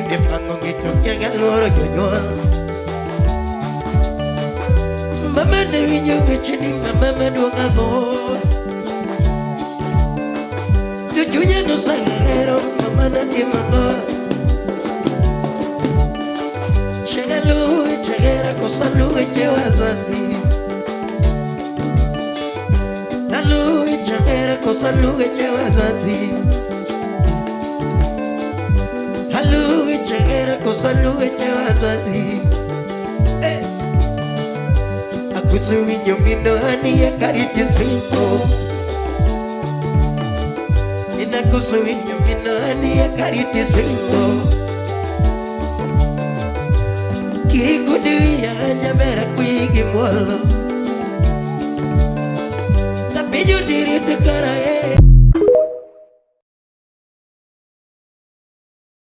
tinde pango gi to kia galuoro jonyuol. Mama ne winjo weche ni mama maduong' ang'o. To chunya nosalero mama natimo ang'o. Chagalu chagera kosa luwe che wazazi. Alu chagera kosa luwe che wazazi. Alu chagera kosa luwe che wazazi. Eh. Akusu winjo mino ani ya kariti sinko. Ninakusu winjo mino ani ya kariti sinko. Kirikuduya nyamera kwigi mwolo. Tapinyo diri tekara eh.